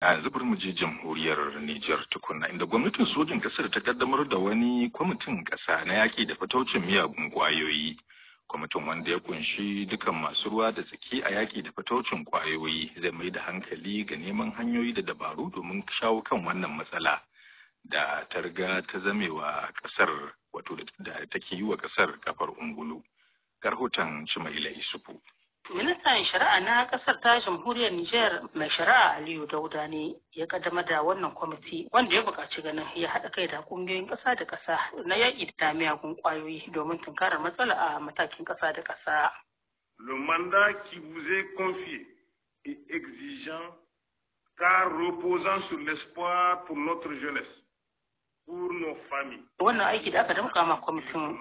A yanzu bari mu je jamhuriyar Nijar tukunna, inda gwamnatin sojin kasar ta kaddamar da wani kwamitin kasa na yaƙi da fataucin miyagun ƙwayoyi. Kwamitin, wanda ya kunshi dukan masu ruwa da tsaki a yaƙi da fataucin ƙwayoyi, zai mai da hankali ga neman hanyoyi da dabaru domin shawo kan wannan matsala da ta riga ta zamewa ƙasar, wato da take yi wa ƙasar kafar ungulu. Rahoton Cimaila Isufu. Ministan Shari'a na kasar ta Jamhuriyar Nijar, mai shari'a Aliyu Dauda ne ya kaddamar da wannan kwamiti, wanda ya buƙaci ganin ya haɗa kai da ƙungiyoyin ƙasa da ƙasa na yaƙi da miyagun ƙwayoyi domin tunkarar matsala a matakin ƙasa da ƙasa. Le mandat qui vous est confié est exigeant car reposant sur l'espoir pour notre jeunesse, pour nos familles. Wannan aiki da aka damƙa ma kwamitin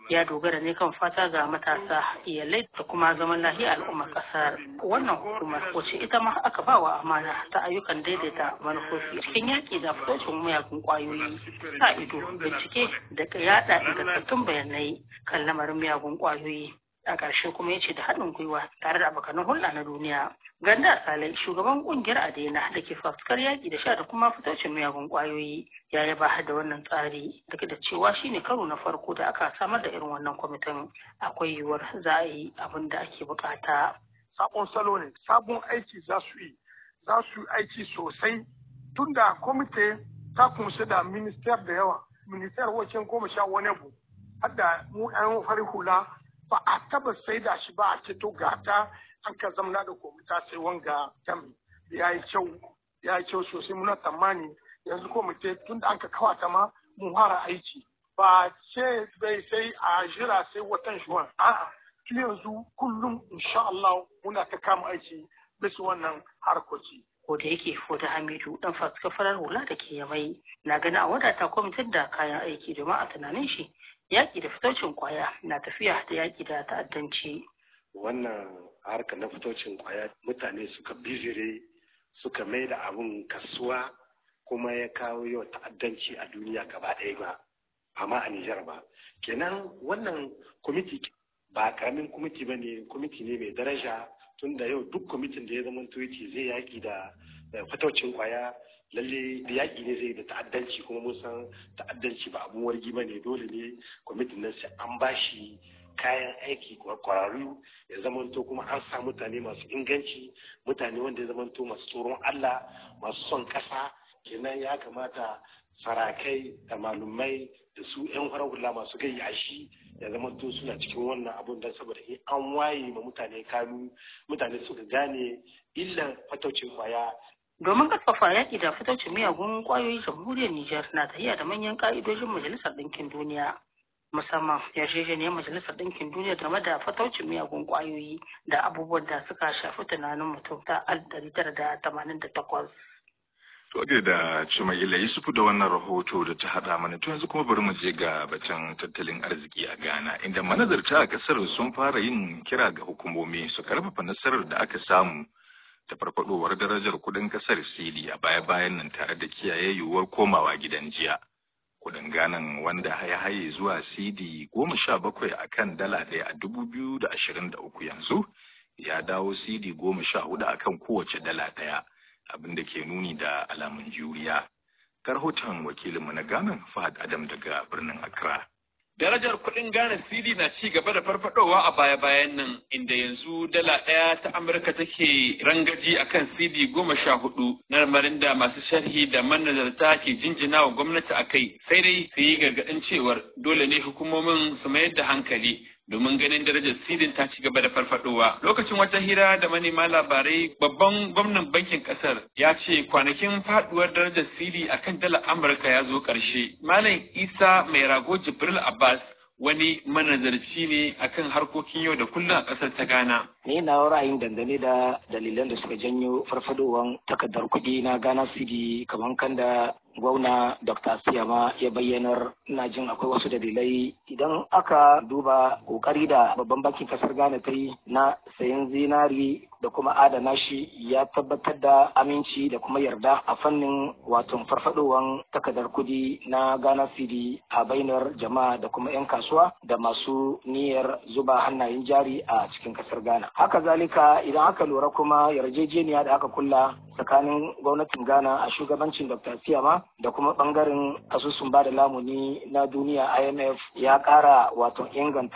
ya dogara ne kan fata ga matasa, iyalai da kuma zaman lafiya al'ummar kasar. Wannan hukumar, wacce ita ma aka ba wa amana ta ayyukan daidaita manufofi cikin yaƙi da fitocin miyagun ƙwayoyi, sa ido, bincike da yaɗa ingantattun bayanai kan lamarin miyagun ƙwayoyi. A ƙarshe kuma ya ce da haɗin gwiwa tare da abokanan hulɗa na duniya. Ganda Salai, shugaban ƙungiyar Adena da ke fafutukar yaƙi da sha da kuma fitocin miyagun ƙwayoyi, ya yaba da wannan tsari, duk da cewa shine karo na farko da aka samar da irin wannan kwamitin, akwai yiwuwar za a yi abin da ake bukata. Sabon salo ne, sabon aiki za su yi, za su yi aiki sosai, tunda kwamite ta kunshi da minister da yawa, minister wajen 10 wani abu, hadda mu 'yan farin hula. Ba a taba sai da shi ba a ce to gata an ka zamna da komita sai wanga jami ya yi kyau, ya yi kyau sosai. Muna tsammani yanzu komite tun da an ka kawata ma mun fara aiki, ba ce bai sai a jira sai watan juwan, a'a, tun yanzu kullum insha Allah muna ta kama aiki bisa wannan harkoki. Ko da yake Foda Hamidu, dan fafutukar farar hula da ke Yamai, na ganin a wadata kwamitin da kayan aiki, domin a tunanin shi yaƙi da fitocin kwaya na tafiya da yaƙi da ta'addanci. Wannan harkar na fitocin kwaya, mutane suka bizire, suka mai da abun kasuwa, kuma ya kawo yau ta'addanci a duniya gaba ɗaya, ba amma a Nijar ba. Kenan wannan kwamiti ba karamin kwamiti ba ne, kwamiti ne mai daraja, tunda yau duk kwamitin da ya zama yace zai yaƙi da fataucin kwaya, lalle da yaƙi ne zai da ta'addanci, kuma mun san ta'addanci ba abun wargi ba ne. Dole ne kwamitin nan sai an bashi kayan aiki kwararru, ya zamanto kuma an sa mutane masu inganci, mutane wanda ya zamanto masu tsoron Allah, masu son ƙasa. Kenan ya kamata sarakai da malumai da su 'yan farar hula masu gayya shi ya zamanto suna cikin wannan abun, don saboda in an waye ma mutane kanu, mutane suka gane illan fataucin kwaya. Domin karfafa yaƙi da fitocin miyagun ƙwayoyi, Jamhuriyar Nijar na tafiya da manyan ƙa'idojin Majalisar Ɗinkin Duniya, musamman yarjejeniyar Majalisar Ɗinkin Duniya game da fataucin miyagun ƙwayoyi da abubuwan da suka shafi tunanin mutum ta 1988. To da Cimaila Yusufu da wannan rahoto da ta haɗa mana. To yanzu kuma bari mu je ga batun tattalin arziki a Ghana, inda manazarta a ƙasar sun fara yin kira ga hukumomi su karfafa nasarar da aka samu ta farfadowar darajar kuɗin ƙasar cedi a baya-bayan nan, tare da kiyaye yiwuwar komawa gidan jiya. Kuɗin Ghanan, wanda ya haye zuwa cedi 17 a kan dala 1 a 2023, yanzu ya dawo cedi 14 a kan kowace dala 1, abin da ke nuni da alamun juriya. Rahoton wakilinmu na Ghana, Fahad Adam, daga birnin Accra. Darajar kuɗin Ghana cedi na ci gaba da farfadowa a baya-bayan nan, inda yanzu dala 1 ta Amurka take rangaji akan cedi 14, na lamarin da masu sharhi da manazarta ke jinjina wa gwamnati a kai, sai dai su yi gargaɗin cewar dole ne hukumomin su mayar da hankali domin ganin darajar sidin ta ci gaba da farfadowa. Lokacin wata hira da manema labarai, babban gwamnan bankin kasar ya ce kwanakin faduwar darajar sidi akan dalar Amurka ya zo ƙarshe. Malam Isa Mai Rago Jibril Abbas wani manazarci ne akan harkokin yau da kullum a ƙasar ta Ghana. Ni na ra'ayin dangane da dalilan da suka janyo farfadowan takardar kuɗi na Ghana cedi, kamar kan da gwamna Dr. Siyama ya bayyanar, ina jin akwai wasu dalilai. Idan aka duba kokari da babban bankin kasar Ghana ta yi na sayan zinari da kuma adana shi ya tabbatar da aminci da kuma yarda a fannin wato farfadowan takardar kudi na Ghana Cedi a bainar jama'a da kuma 'yan kasuwa da masu niyyar zuba hannayen jari a cikin kasar Ghana. Haka zalika, idan aka lura kuma, yarjejeniya da aka kulla tsakanin gwamnatin Ghana a shugabancin Dr. Siyama da kuma bangaren asusun bada lamuni na duniya IMF ya kara wato inganta